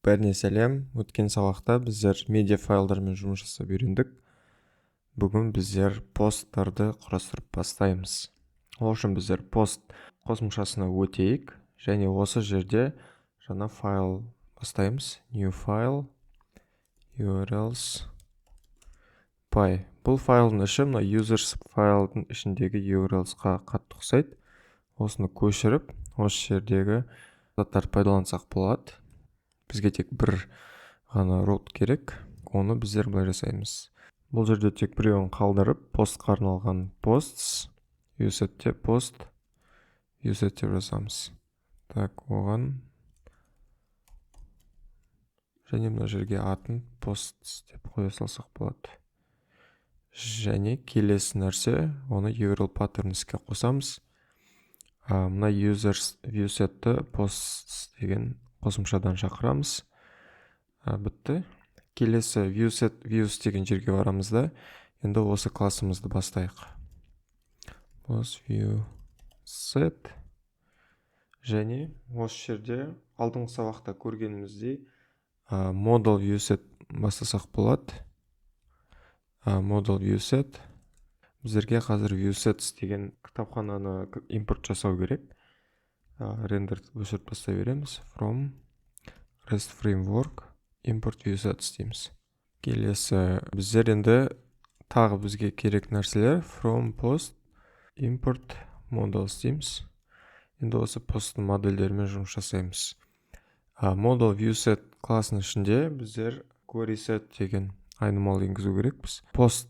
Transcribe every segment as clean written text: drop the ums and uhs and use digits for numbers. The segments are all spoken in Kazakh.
Бәріне сәлем. Өткен сабақта біздер медиа файлдармен жұмыс жасап үйрендік. Бүгін біздер посттарды құрастырып бастаймыз. Ол үшін біздер пост қосымшасына өтейік және осы жерде жаңа файл бастаймыз. New file urls py. Бұл файлдың іші мына users файлдың ішіндегі urls-қа қатты ұқсайды. Осыны көшіріп, осы жердегі заттарды пайдалансақ болады. Бізге тек бір ғана root керек. Оны біздер былай жасаймыз. Бұл жерде тек біреуін қалдырып, постқа арналған posts, viewset post, viewset деп жазамыз. Так, оған және мына жерге атын posts деп қоя салсақ болады. Және келесі нәрсе, оны URL pattern іске қосамыз. Мына users viewsetті posts деген қосымшадан шақырамыз. Бітті. Келесі viewset views деген жерге барамыз да, енді осы классымызды бастайық. Post view set. Және осы жерде алдыңғы сабақта көргеніміздей model viewset бастасақ болады. Model viewset. Біздерге қазір viewsets деген кітапхананы импорт жасау керек. Рендер өшіріп тастай береміз. From REST framework import viewsets дейміз. Келесі біздер енді тағы бізге керек нәрселер from post import models дейміз. Енді осы посттың модельдерімен жұмыс жасаймыз. Model viewset классының ішінде біздер query set деген айнымалы енгізу керекпіз. Пост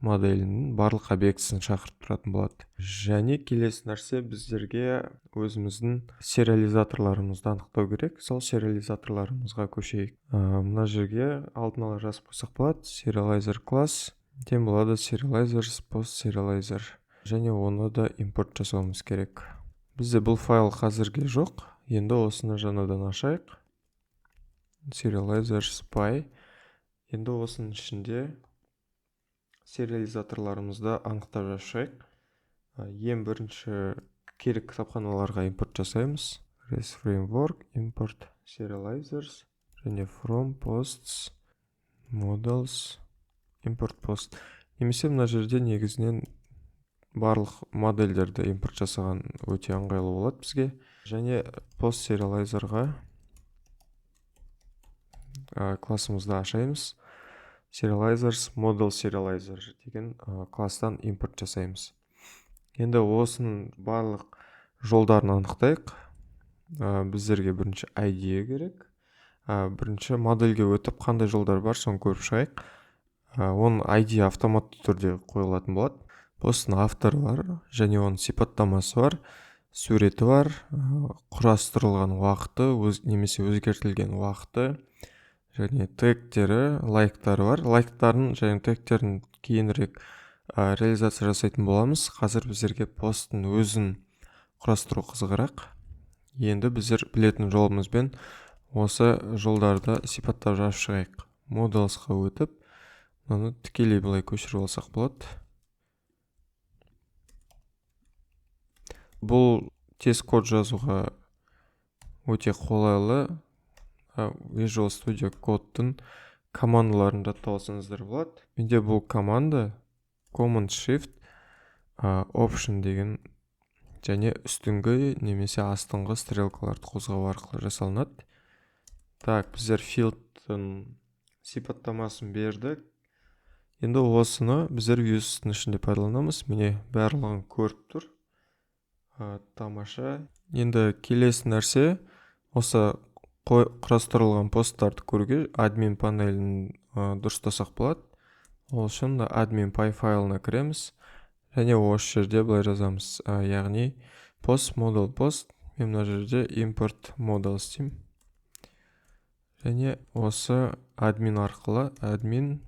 моделінің барлық объектісін шақырып тұратын болады. Және келесі нәрсе, біздерге өзіміздің сериализаторларымызды анықтау керек. Сол сериализаторларымызға көшейік. Мына жерге алдын ала жазып қойсақ болады. Serializer класс тең болады serializers post serializer. Және оны да импорт жасауымыз керек. Бізде бұл файл қазірге жоқ. Енді осыны жаңадан ашайық. Serializers py. Енді осының ішінде сериализаторларымызды анықтап жазайық. Ең бірінші керек кітапханаларға импорт жасаймыз. REST framework import serializers және from posts models import post. Немесе мына жерде негізінен барлық модельдерді импорт жасаған өте ыңғайлы болады бізге. Және post serializerға классымызды ашаймыз. Serializers model serializer деген класстан импорт жасаймыз. Енді осының барлық жолдарын анықтайық. Біздерге бірінші ID керек. Бірінші модельге өтіп, қандай жолдар бар, соны көріп шығайық. Оның ID автоматты түрде қойылатын болады. Посттың авторы бар және оның сипаттамасы бар, суреті бар, құрастырылған уақыты немесе өзгертілген уақыты және тегтері, лайктары бар. Лайктарын және тегтерін кейінірек реализация жасайтын боламыз. Қазір біздерге посттың өзін құрастыру қызығырақ. Енді біздер білетін жолымызбен осы жолдарды сипаттап жазып шығайық. Modelsқа өтіп, мынаны тікелей былай көшіріп алсақ болады. Бұл тез код жазуға өте қолайлы. Visual Studio Code'тың командаларын жаттап алсаңыздар болады. Менде бұл команда Command Shift Option деген және үстіңгі немесе астыңғы стрелкаларды қозғау арқылы жасалынады. Так, біздер field'тың сипаттамасын бердік. Енді осыны біздер views'тің ішінде пайдаланамыз. Міне, барлығын көріп тұр. Тамаша. Енді келесі нәрсе, осы құрастырылған посттарды көруге админ панелін дұрыстасақ болады. Ол үшін админ py файлына кіреміз және осы жерде былай жазамыз, яғни post model post. Мен мына жерде import models деймін. Және осы админ арқылы, админ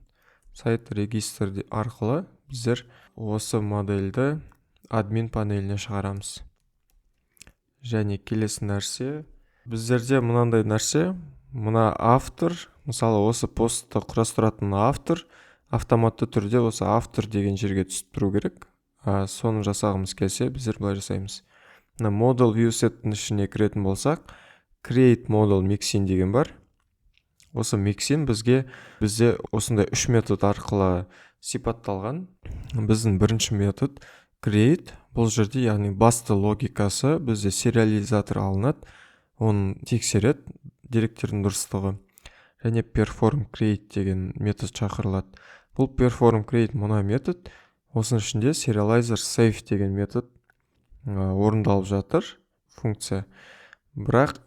сайт регистр арқылы біздер осы модельді админ панеліне шығарамыз. Және келесі нәрсе, біздерде мынандай нәрсе, мына автор, мысалы, осы постты құрастыратын автор автоматты түрде осы автор деген жерге түсіп тұру керек. Соны жасағымыз келсе, біздер былай жасаймыз. Мына model viewset'тің ішіне кіретін болсақ, create model mixin деген бар. Осы миксин бізге, бізде осындай үш метод арқылы сипатталған. Біздің бірінші метод create. Бұл жерде, яғни басты логикасы, бізде сериализатор алынады, оны тексереді деректердің дұрыстығы және perform create деген метод шақырылады. Бұл perform create мына метод, осының ішінде serializer save деген метод орындалып жатыр, функция. Бірақ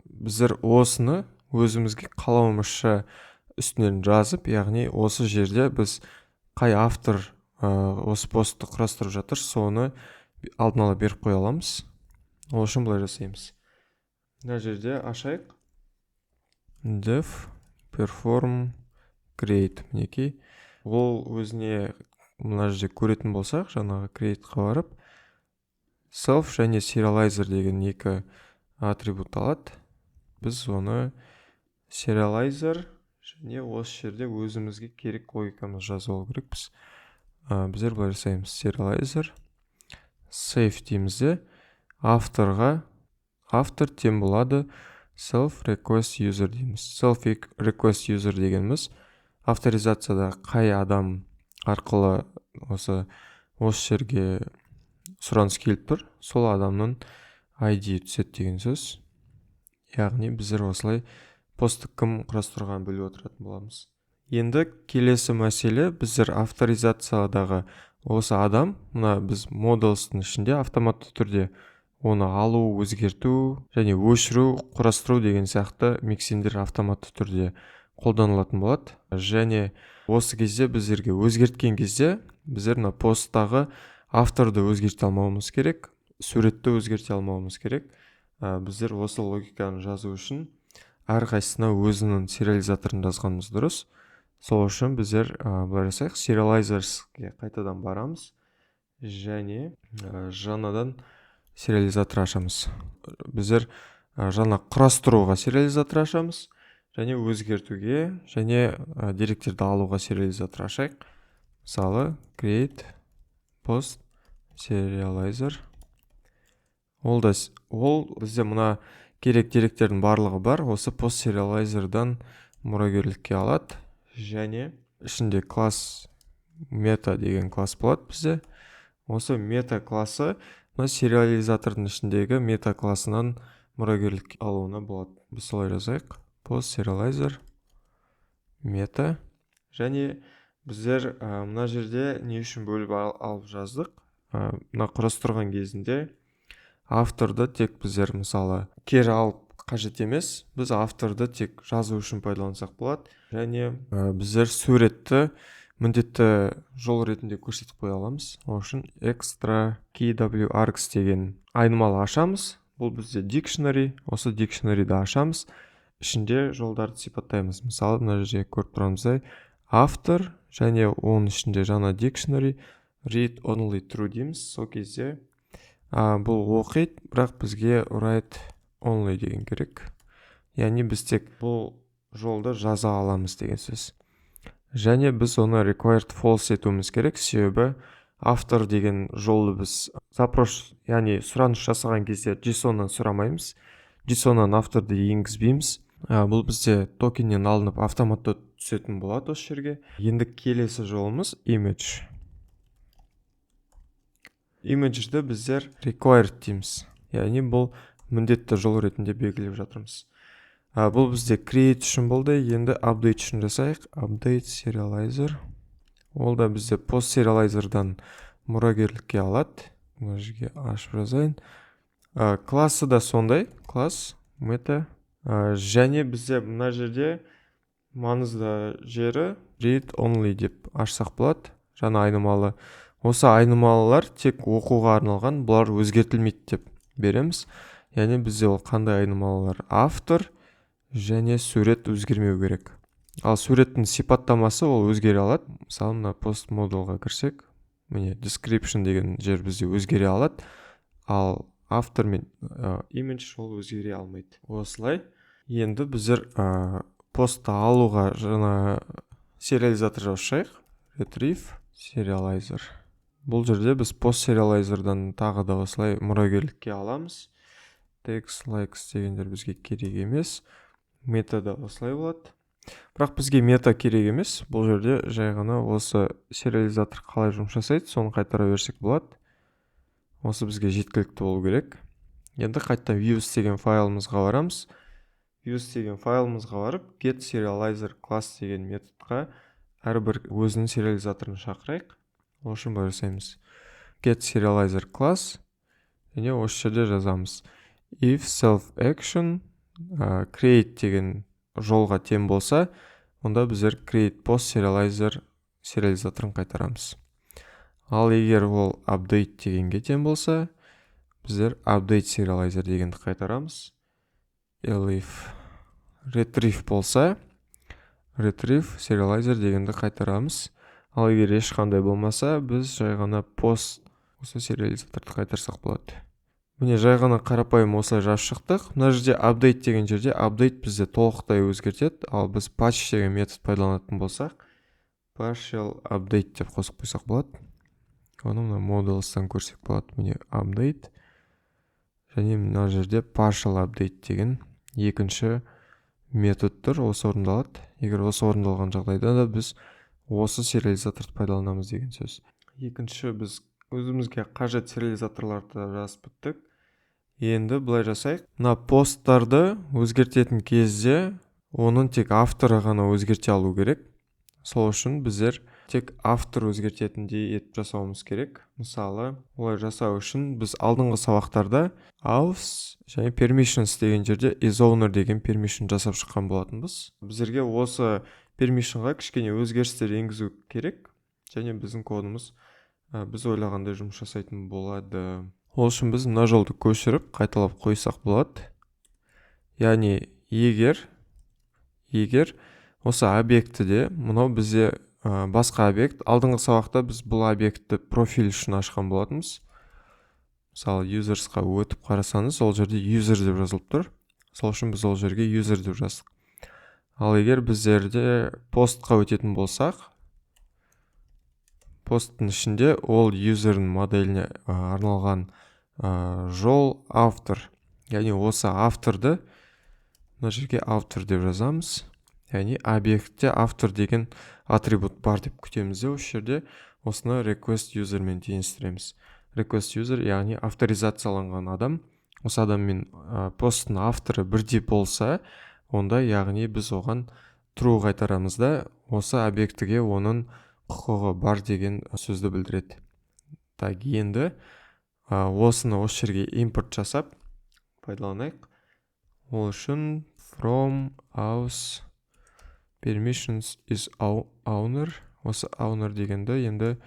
біздер осыны өзімізге қалауымызша үстінен жазып, яғни осы жерде біз қай автор осы постты құрастырып жатыр, соны алдын ала беріп қоя аламыз. Ол үшін былай жасаймыз: мына жерде ашайық def perform create. Мінекей, ол өзіне мына жерде көретін болсақ, жаңағы create-қа барып, self және serializer деген екі атрибут алады. Біз оны serializer және осы жерде өзімізге керек логикамызды жазып алу керекпіз. Біздер былай жасаймыз: serializer save дейміз де, авторға автор тең болады self request user дейміз. Self request user дегеніміз авторизацияда қай адам арқылы осы жерге сұраныс келіп тұр, сол адамның ID түседі деген сөз. Яғни біздер осылай постты кім құрастырғанын біліп отыратын боламыз. Енді келесі мәселе: біздер авторизациядағы осы адам, мына біз models тың ішінде автоматты түрде оны алу, өзгерту және өшіру, құрастыру деген сияқты миксиндер автоматты түрде қолданылатын болады. Және осы кезде біздерге өзгерткен кезде біздер мына посттағы авторды өзгерте алмауымыз керек, суретті өзгерте алмауымыз керек. Біздер осы логиканы жазу үшін әрқайсысына өзінің сериализаторын жазғанымыз дұрыс. Сол үшін біздер былай жасайық: serializers ге қайтадан барамыз және жаңадан сериализатор ашамыз. Біздер жаңа құрастыруға сериализатор ашамыз және өзгертуге және деректерді алуға сериализатор ашайық. Мысалы, create post serializer. Ол да, ол бізде мына керек деректердің барлығы бар, осы post serializer дан мұрагерлікке алады және ішінде класс meta деген класс болады. Бізде осы meta классы мына сериализатордың ішіндегі meta классынан мұрагерлік алуына болады. Біз солай жазайық: post serializer meta. Және біздер мына жерде не үшін бөліп алып жаздық? Мына құрастырған кезінде авторды тек біздер, мысалы, кері алып қажет емес, біз авторды тек жазу үшін пайдалансақ болады. Және біздер суретті міндетті жол ретінде көрсетіп қоя аламыз. Ол үшін extra kwargs деген айнымалы ашамыз. Бұл бізде dictionary. Осы dictionary ді ашамыз, ішінде жолдарды сипаттаймыз. Мысалы, мына жерде көріп тұрғанымыздай, автор және оның ішінде жаңа dictionary read only true дейміз. Сол кезде бұл оқиды, бірақ бізге write only деген керек, яғни біз тек бұл жолды жаза аламыз деген сөз. Және біз оны required false етуіміз керек, себебі автор деген жолды біз запрос, яғни сұраныс жасаған кезде JSON-нан сұрамаймыз, JSON-нан авторды енгізбейміз. Бұл бізде токеннен алынып, автоматты түсетін болады осы жерге. Енді келесі жолымыз image. Image ді біздер required дейміз, яғни бұл міндетті жол ретінде белгілеп жатырмыз. Бұл бізде create үшін болды. Енді update үшін жасайық. Update serializer, ол да бізде post serializer дан мұрагерлікке алады. Мына жерге ашып жазайын. Классы да сондай, класс meta. Және бізде мына жерде маңызды жері read only деп ашсақ болады жаңа айнымалы. Осы айнымалылар тек оқуға арналған, бұлар өзгертілмейді деп береміз. Яғни бізде ол қандай айнымалылар? Автор және сурет өзгермеу керек, ал суреттің сипаттамасы ол өзгере алады. Мысалы, мына post model ға кірсек, міне, description деген жер бізде өзгере алады, ал автор мен image ол өзгере алмайды. Осылай. Енді біздер постты алуға жаңа сериализатор жасайық, retrieve serializer. Бұл жерде біз post serializer дан тағы да осылай мұрагерлікке аламыз. Tags, likes дегендер бізге керек емес. Методы осылай болады, бірақ бізге мета керек емес. Бұл жерде жай ғана осы сериализатор қалай жұмыс жасайды, соны қайтара берсек болады. Осы бізге жеткілікті болу керек. Енді қайтадан views деген файлымызға барамыз. Views деген файлымызға барып, get serializer class деген методқа әрбір өзінің сериализаторын шақырайық. Ол үшін былай жасаймыз: get serializer class және осы жерде жазамыз: if self action create деген жолға тең болса, онда біздер create post serializer сериализаторын қайтарамыз. Ал егер ол update дегенге тең болса, біздер update serializer дегенді қайтарамыз. Elif retrieve болса, retrieve serializer дегенді қайтарамыз. Ал егер ешқандай болмаса, біз жай ғана post осы сериализаторды қайтарсақ болады. Міне, жай ғана қарапайым осылай жазып шықтық. Мына жерде update деген жерде update бізде толықтай өзгертеді, ал біз patch деген метод пайдаланатын болсақ, partial update деп қосып қойсақ болады. Оны мына models-тан көрсек болады. Міне, update және мына жерде partial update деген екінші метод тұр. Осы орындалады. Егер осы орындалған жағдайда да, біз осы сериализаторды пайдаланамыз деген сөз. Екінші, біз өзімізге қажет сериализаторларды жазып біттік. Енді былай жасайық: мына посттарды өзгертетін кезде оның тек авторы ғана өзгерте алу керек. Сол үшін біздер тек автор өзгертетіндей етіп жасауымыз керек. Мысалы, олай жасау үшін біз алдыңғы сабақтарда auth және permissions деген жерде isOwner деген permission жасап шыққан болатынбыз. Біздерге осы permission ға кішкене өзгерістер енгізу керек және біздің кодымыз біз ойлағандай жұмыс жасайтын болады. Ол үшін біз мына жолды көшіріп, қайталап қойсақ болады. Яғни егер осы объектіде, мынау бізде басқа объект, алдыңғы сабақта біз бұл объектті профиль үшін ашқан болатынбыз. Мысалы, users қа өтіп қарасаңыз, ол жерде user деп жазылып тұр. Сол үшін біз ол жерге user деп жаздық. Ал егер біздерде постқа өтетін болсақ, посттың ішінде ол user дің моделіне арналған жол автор, яғни осы авторды мына жерге автор деп жазамыз. Яғни объектте автор деген атрибут бар деп күтеміз де, осы жерде осыны request user мен теңестіреміз. Request user, яғни авторизацияланған адам, осы адаммен посттың авторы бірдей болса, онда, яғни, біз оған true қайтарамыз да, осы объектіге оның құқығы бар деген сөзді білдіреді. Так, енді осыны осы жерге импорт жасап пайдаланайық. Ол үшін from auth permissions is owner, осы owner дегенді енді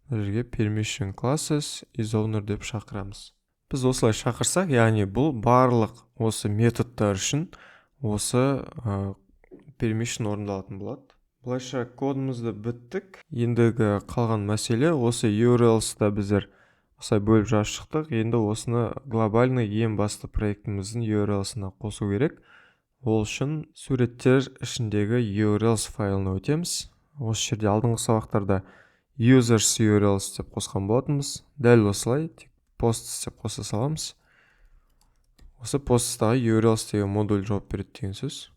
мына жерге permission classes is owner деп шақырамыз. Біз осылай шақырсақ, яғни бұл барлық осы методтар үшін осы permission орындалатын болады. Былайша кодымызды біттік. Ендігі қалған мәселе осы URLs-та біздер осылай бөліп жазып шықтық. Енді осыны глобальный ең басты проектіміздің URL-сына қосу керек. Ол үшін суреттер ішіндегі URLs файлына өтеміз. Осы жерде алдыңғы сабақтарда users URLs деп қосқан болатынбыз. Дәл осылай тек posts деп қоса саламыз. Осы posts тағы URLs деген модуль жауап береді деген сөз.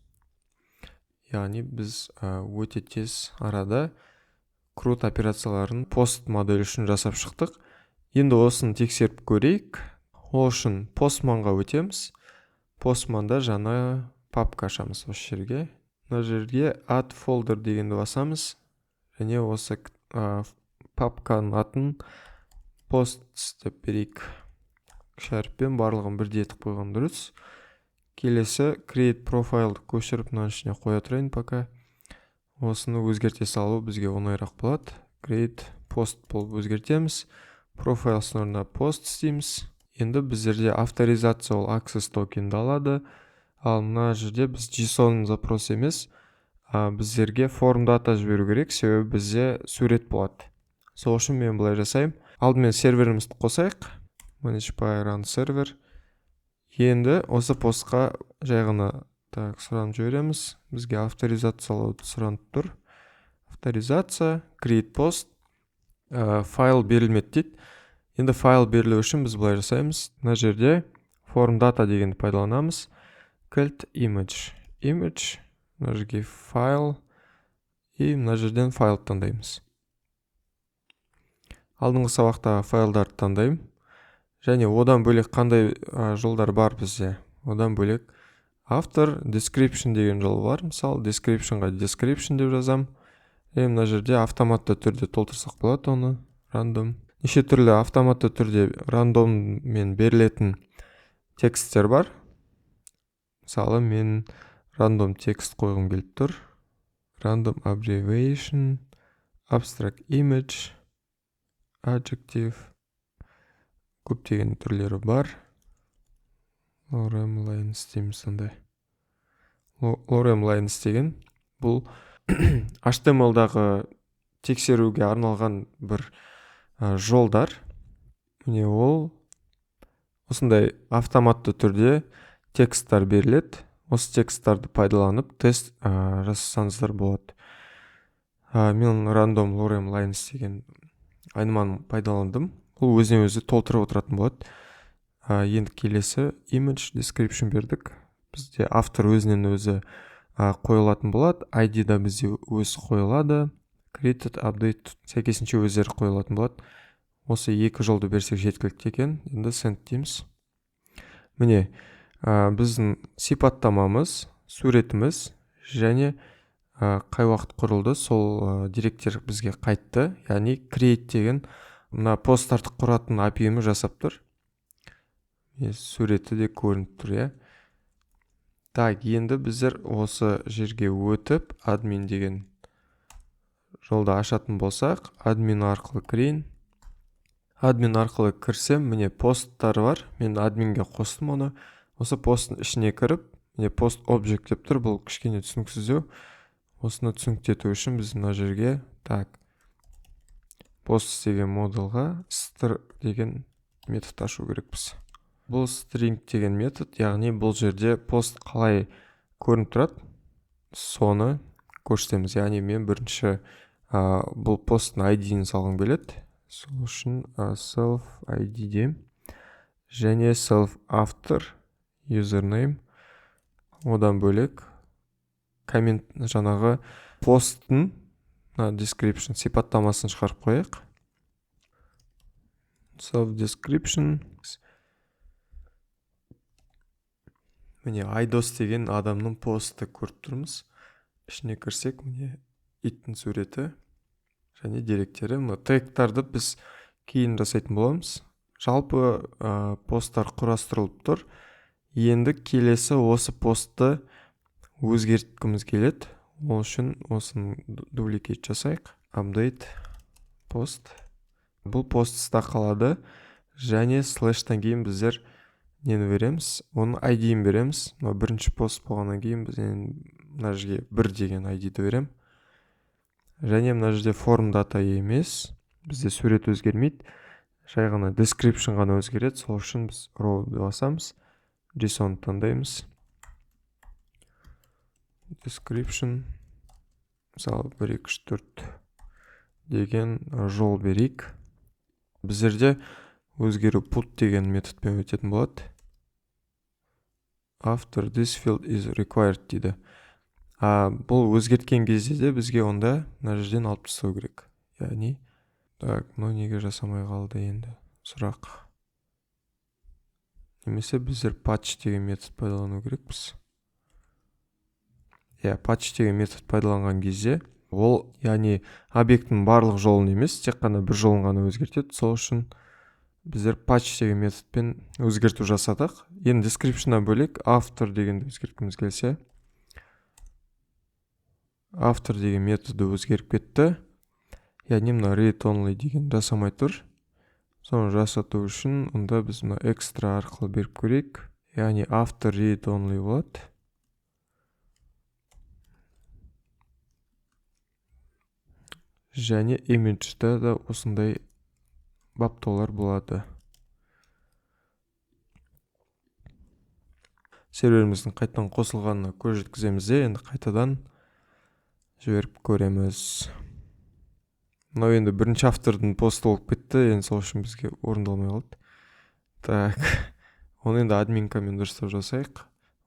Яғни біз өте тез арада CRUD операцияларын пост модель үшін жасап шықтық. Енді осыны тексеріп көрейік. Ол үшін Postman ға өтеміз. Postman да жаңа папка ашамыз. Осы жерге, мына жерге add folder дегенді басамыз және осы папканың атын posts деп берейік. Кіші әріппен барлығын бірдей етіп қойған дұрыс. Келесі create profile ды көшіріп, мынаның ішіне қоя тұрайын пока. Осыны өзгерте салу бізге оңайырақ болады. Create post болып өзгертеміз, profile орнына post істейміз. Енді біздерде авторизация, ол access токенді алады. Ал мына жерде біз JSON запрос емес, біздерге form data жіберу керек, себебі бізде сурет болады. Сол үшін мен былай жасаймын: алдымен серверімізді қосайық, manage.py run server. Енді осы постқа жай ғана, так, сұранып жібереміз. Бізге авторизациялауды сұранып тұр. Авторизация, create post, файл берілмеді дейді. Енді файл берілу үшін біз былай жасаймыз: мына жерде form data дегенді пайдаланамыз, кілт image, Image, мына жерге файл и мына жерден файл таңдаймыз. Алдыңғы сабақтағы файлдарды таңдаймын. Және одан бөлек қандай жолдар бар бізде? Одан бөлек автор description деген жол бар. Мысалы, descriptionға description деп жазам. И мына жерде автоматты түрде толтырсақ болады оны. Random. Неше түрлі автоматты түрде рандоммен берілетін тексттер бар. Мысалы, мен рандом текст қойғым келіп тұр. Random abbreviation, abstract image, adjective, көптеген түрлері бар. Lorem lines дейміз сондай. Lorem lines деген бұл HTML-дағы тексеруге арналған бір жолдар. Міне, ол осындай автоматты түрде тексттер беріледі. Осы тексттарды пайдаланып тест жасасаңыздар болады. Мен random lorem lines деген айныманы пайдаландым. Бұл өзіне өзі толтырып отыратын болады. Енді келесі image description бердік. Бізде автор өзінен өзі қойылатын болады. ID да бізде өз қойылады. Created, update сәйкесінше өздері қойылатын болады. Осы екі жолды берсек жеткілікті екен. Енді send дейміз. Міне, біздің сипаттамамыз, суретіміз және қай уақыт құрылды, сол деректер бізге қайтты. Яғни create деген мына посттарды құратын API-іміз жасап тұр. Міне, суреті де көрініп тұр, иә. Так, енді біздер осы жерге өтіп, админ деген жолды ашатын болсақ, админ арқылы кірейін. Админ арқылы кірсем, міне посттар бар. Мен админге қостым оны. Осы посттың ішіне кіріп, міне пост object деп тұр. Бұл кішкене түсініксіздеу. Осыны түсініктету үшін біз мына жерге, так, пост деген модульға str деген метод ашу керекпіз. Бұл string деген метод, яғни бұл жерде пост қалай көрініп тұрады, соны көрсетеміз. Яғни мен бірінші бұл посттың ай ди-ін салғым келеді. Сол үшін self ай ди деймін. Және self author username. Одан бөлек коммент, жаңағы посттың мына description сипаттамасын шығарып қояйық. Self description. Міне, Айдос деген адамның посты көріп тұрмыз. Ішіне кірсек, міне иттің суреті және деректері. Мына тегтарды біз кейін жасайтын боламыз. Жалпы, посттар құрастырылып тұр. Енді келесі осы постты өзгерткіміз келеді. Ол үшін осыны дубликейт жасайық. Update post. Бұл постта қалады. Және слэштан кейін біздер нені береміз? Оның ай ди-ін береміз. Мынау бірінші пост болғаннан кейін біз енді мына жерге 1 деген ай ди-ді беремін. Және мына жерде form data емес, бізде сурет өзгермейді. Жай ғана description ғана өзгереді. Сол үшін біз row деп басамыз. JSON таңдаймыз. Description, мысалы, 1, 2, 3, 4 деген жол берейік. Біздерде өзгеру put деген методпен өтетін болады. After this field is required дейді. Бұл өзгерткен кезде де бізге онда мына жерден алып тастау керек. Яғни, так, мынау неге жасамай қалды енді? Сұрақ. Немесе біздер patch деген метод пайдалану керекпіз. Иә, patch деген метод пайдаланған кезде ол, яғни объекттің барлық жолын емес, тек қана бір жолын ғана өзгертеді. Сол үшін біздер patch деген методпен өзгерту жасадық. Енді description-нан бөлек автор дегенді өзгерткіміз келсе, автор деген методы өзгеріп кетті. Яғни мына read only деген жасамай тұр. Соны жасату үшін онда біз мына экстра арқылы беріп көрейік. Яғни автор read only болады. Және image'да да осындай баптаулар болады. Серверіміздің қайтадан қосылғанына көз жеткіземіз де, енді қайтадан жіберіп көреміз. Мынау енді бірінші автордың посты болып кетті, енді сол үшін бізге орындалмай қалды. Так, оны енді админкамен дұрыстап жасайық.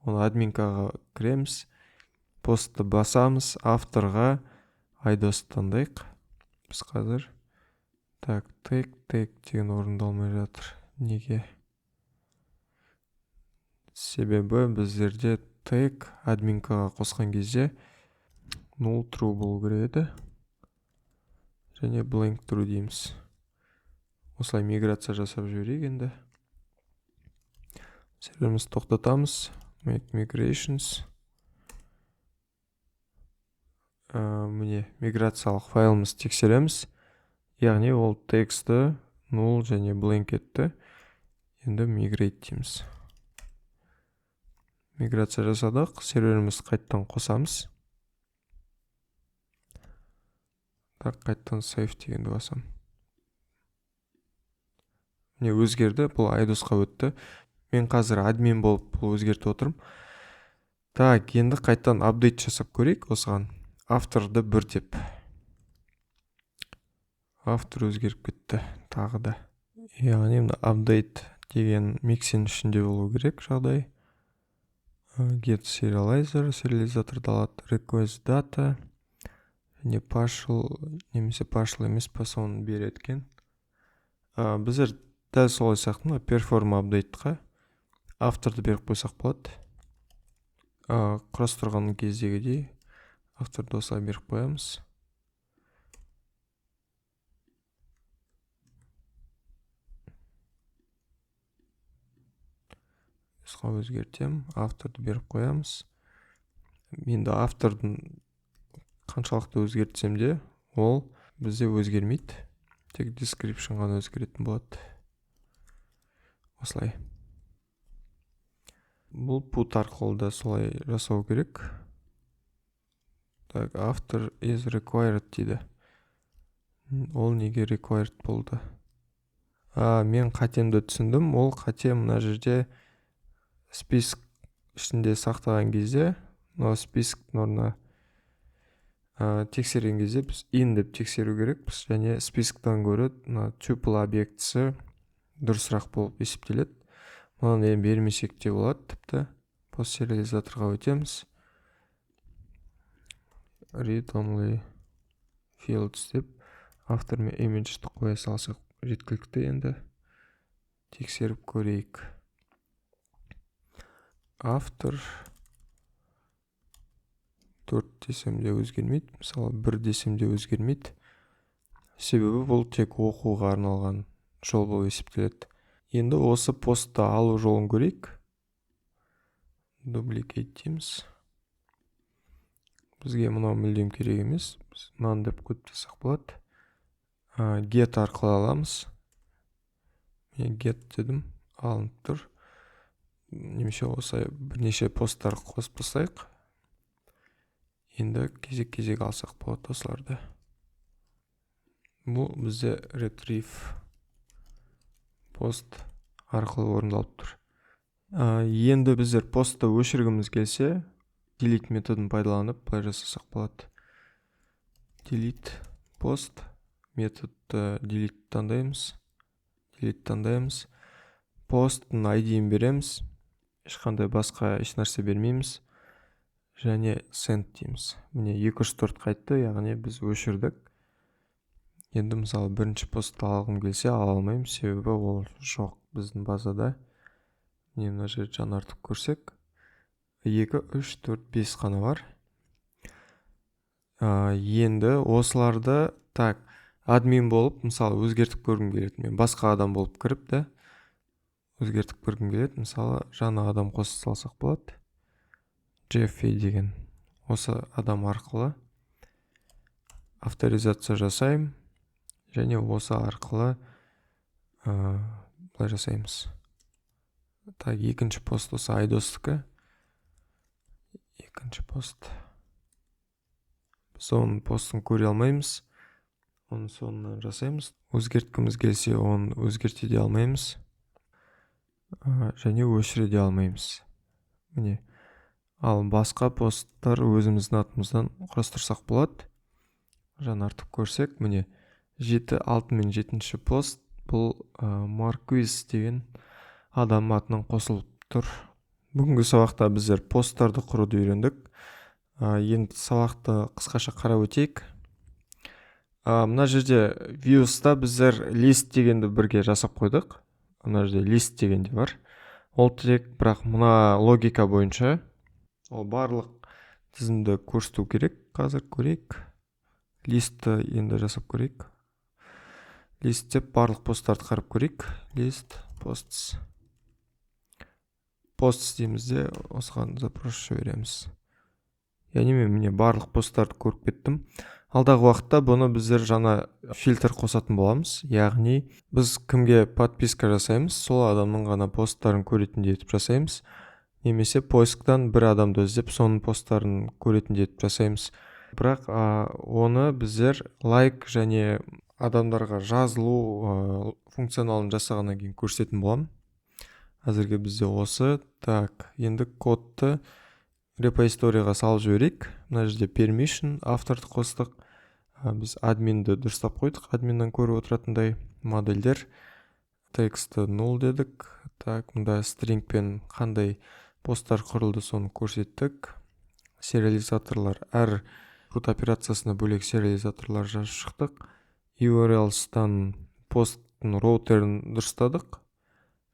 Оны админкаға кіреміз. Постты басамыз, авторға Айдосты таңдайық. Біз қазір так, тег деген орындалмай жатыр. Неге? Себебі біздерде тег админкаға қосқан кезде null true болу керек еді. Және blank true дейміз. Осылай миграция жасап жіберейік енді. Серверімізді тоқтатамыз. Make migrations. Міне миграциялық файлымызды тексереміз. Яғни ол текстті null және blank етті. Енді migrate дейміз. Миграция жасадық. Серверімізді қайттан қосамыз. Так, қайттан save дегенді басам. Міне өзгерді, бұл Айдосқа өтті. Мен қазір админ болып бұл өзгертіп отырмын. Так, енді қайттан апдейт жасап көрейік осыған. Авторды бір деп. Автор өзгеріп кетті тағы да. Яғни мына апдейт деген миксин ішінде болу керек жағдай. Get serializer, сериализаторды алады, request data және partial немесе partial емес па соны береді екен. Біздер дәл солай сияқты мына perform update-қа авторды беріп қойсақ болады. Құрастырған кездегідей авторды осылай беріп қоямыз. Өзгертем, авторды беріп қоямыз. Енді автордың қаншалықты өзгертсем де, ол бізде өзгермейді. Тек description ғана өзгеретін болады. Осылай. Бұл put арқылы да солай жасау керек. Так, автор is required дейді. Ол неге required болды? Мен қатемді түсіндім. Ол қате мына жерде список ішінде сақтаған кезде, мынау списоктың орнына тексерген кезде біз in деп тексеру керекпіз, және списоктан гөрі мына tuple объектісі дұрысырақ болып есептеледі. Мынаны енді бермесек те болады, тіпті постсериализаторға өтеміз. Read only fields деп автор мен image'ді қоя салсақ жеткілікті. Енді тексеріп көрейік. Автор 4 десем де өзгермейді, мысалы 1 десем де өзгермейді. Себебі бұл тек оқуға арналған жол болып есептеледі. Енді осы постты алу жолын көрейік. Duplicate дейміз. Бізге мынау мүлдем керек емес. Біз мынаны деп қойып тастасақ болады. Get арқылы аламыз. Мен get дедім, алынып тұр. Немесе осылай бірнеше посттар қосып тастайық. Енді кезек-кезек алсақ болады осыларды. Бұл бізде retrieve пост арқылы орындалып тұр. Енді біздер постты өшіргіміз келсе, delete методын пайдаланып былай жасасақ болады. Delete post методты delete таңдаймыз. Delete таңдаймыз. Посттың ID-ін береміз. Ешқандай басқа еш нәрсе бермейміз. Және send дейміз. Міне 204 қайтты, яғни біз өшірдік. Енді мысалы бірінші постты алғым келсе ала алмаймын, себебі ол жоқ біздің базада. Міне мына жерде жаңартып көрсек, 2, 3, 4, 5 қана бар. Енді осыларды так админ болып мысалы өзгертіп көргім келеді. Мен басқа адам болып кіріп та өзгертіп көргім келеді. Мысалы жаңа адам қоса салсақ болады. Джеффи деген осы адам арқылы авторизация жасаймын және осы арқылы былай жасаймыз. Так, екінші пост осы Айдостікі. Екінші пост. Біз оның постын көре алмаймыз. Оның соңынан жасаймыз. Өзгерткіміз келсе, оны өзгерте де алмаймыз. Және өшіре де алмаймыз. Міне. Ал басқа посттар өзіміздің атымыздан құрастырсақ болады. Жаңартып көрсек, міне 7, 6 мен 7-ші пост бұл Марквиз деген адам атынан қосылып тұр. Бүгінгі сабақта біздер посттарды құруды үйрендік. Енді сабақты қысқаша қарап өтейік. Мына жерде views'та біздер list дегенді бірге жасап қойдық. Мына жерде list деген де бар, ол тек, бірақ мына логика бойынша ол барлық тізімді көрсету керек. Қазір көрейік, list ті енді жасап көрейік. List деп барлық посттарды қарап көрейік. List posts, posts дейміз де, осыған запрос жібереміз. Яғни мен, міне, барлық посттарды көріп кеттім. Алдағы уақытта бұны біздер жаңа фильтр қосатын боламыз, яғни біз кімге подписка жасаймыз, сол адамның ғана посттарын көретіндей етіп жасаймыз немесе поисктан бір адамды іздеп, соның посттарын көретіндей етіп жасаймыз. Бірақ оны біздер лайк және адамдарға жазылу функционалын жасағаннан кейін көрсететін боламын. Әзірге бізде осы. Так, енді кодты репозиторийға салып жіберейік. Мына жерде permission, авторды қостық. Біз админді дұрыстап қойдық, админнан көріп отыратындай. Модельдер тексті null дедік. Так, мында string пен қандай посттар құрылды, соны көрсеттік. Сериализаторлар, әр CRUD операциясына бөлек сериализаторлар жазып шықтық. URLs-тан посттың роутерін дұрыстадық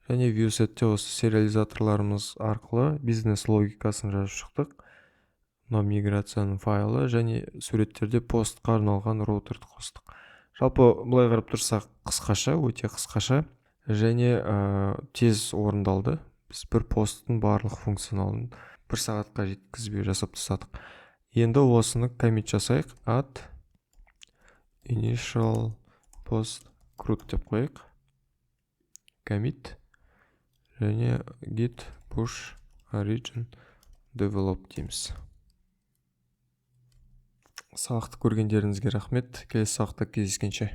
және viewset осы сериализаторларымыз арқылы бизнес логикасын жазып шықтық. Мынау миграцияның файлы және суреттерде постқа арналған роутерді қостық. Жалпы, былай қарап тұрсақ, қысқаша, өте қысқаша және тез орындалды. Біз бір посттың барлық функционалын бір сағатқа жеткізбей жасап тастадық. Енді осыны commit жасайық. Add initial post CRUD деп қояйық, commit және git push origin develop дейміз. Сабақты көргендеріңізге рахмет, келесі сабақта кездескенше.